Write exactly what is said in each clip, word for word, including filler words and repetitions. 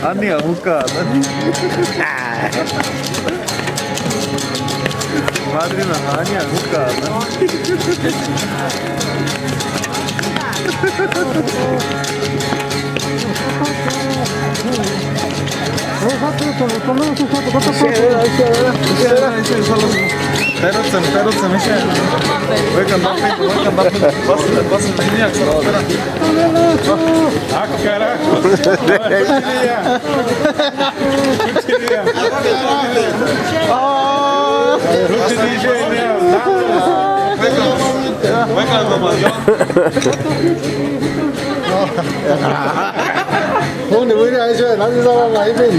Ani amuka, ani. Madrina, ani amuka, ani. Perutzen, perutzen, ise. Voy a cantar, voy a cantar. Vas, vas, niña, espera. Ah, carajo. Huni wiri aisho, nadie sabe la ibin.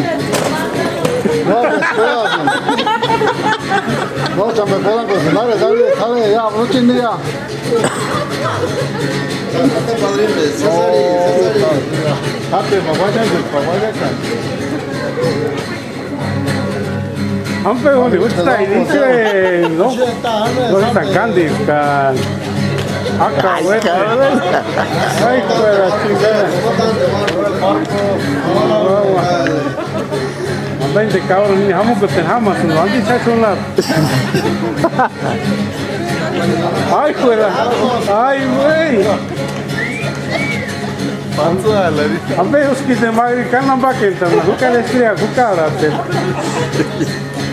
No, pues, cuidado. No, chamba, cuidado, pues, nadie sabe, sabe, ya, mucho ni ya. Está padre, César y César. Happy, papá, papá. Ampe, huni, huni, no? No, no, Aka, güey. Ay, güey, la chingada. Ampe, de cabrón, ni jamukutini jamasïnti, anti chacho la. Ay, güey. Ay, güey. Ampe, uskiti de Magri, kana pakentani, jukari estria, jukarate.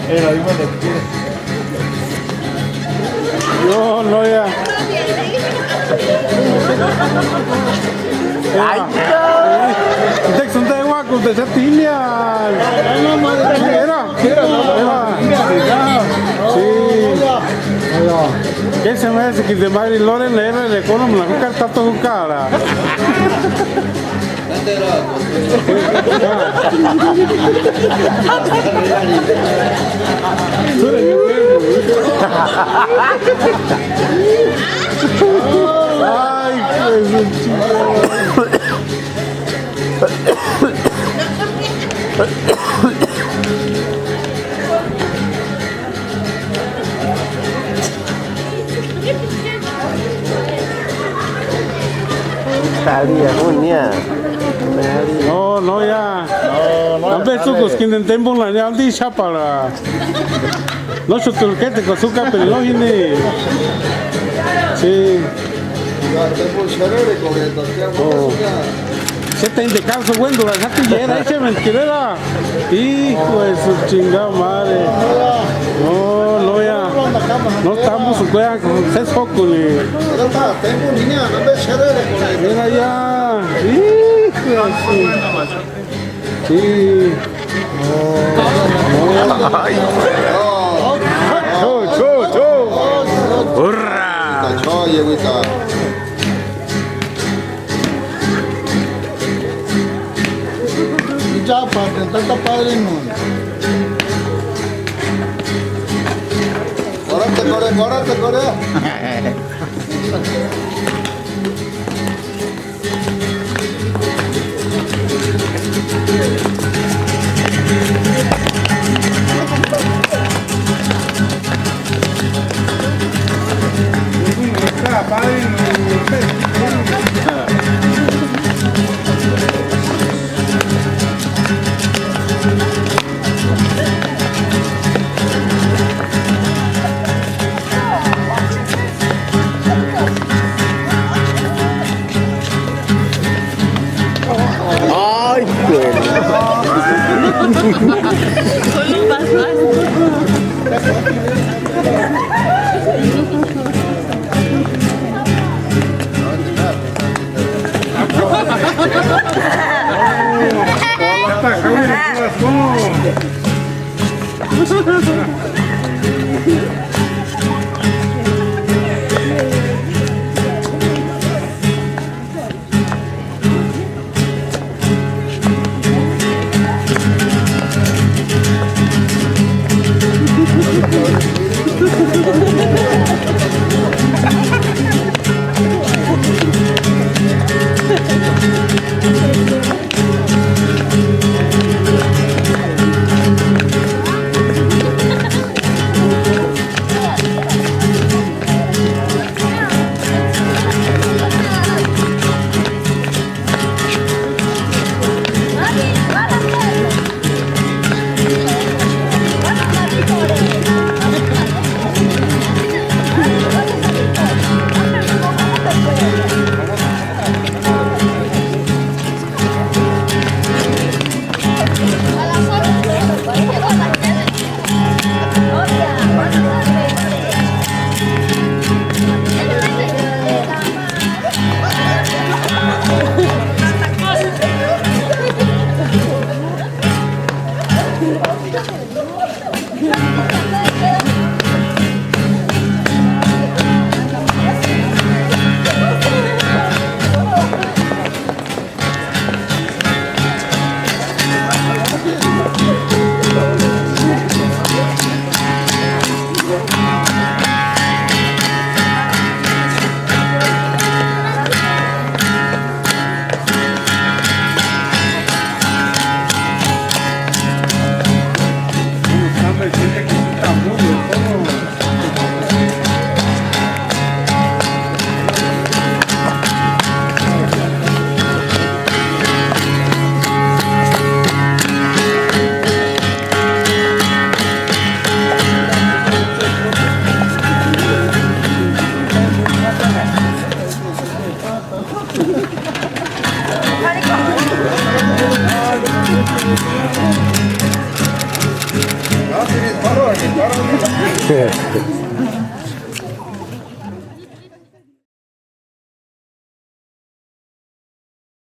Era, iba de. No, no, ya. Ay, no. Entonces, ¿dónde va a contestar, Tilia? Era. Sí. Ese me hace que de Mari Loren era de Colombia, un cartato, un cara. Ay, qué Talia, unia. No, no, ya. No, no, ampe tsukusï kinteni tempunhani, anti xápara. No, xutulkete kosuka, pero no jini. Sí. Xéteni de caso, güendurani jati yéra, exementki rera. Hijo de su chingada madre. No, no, ya. No estamos, güey, con seis focos, ni. Mira, ya. Hijo de su. Sí. Ay. Chu, chu, chu. ¡Hurra! Oye, güey, está. Mucha parte, está, está padre, ¿no? Córate, corre, córate, corre. Ay, güey. Solo pasó así.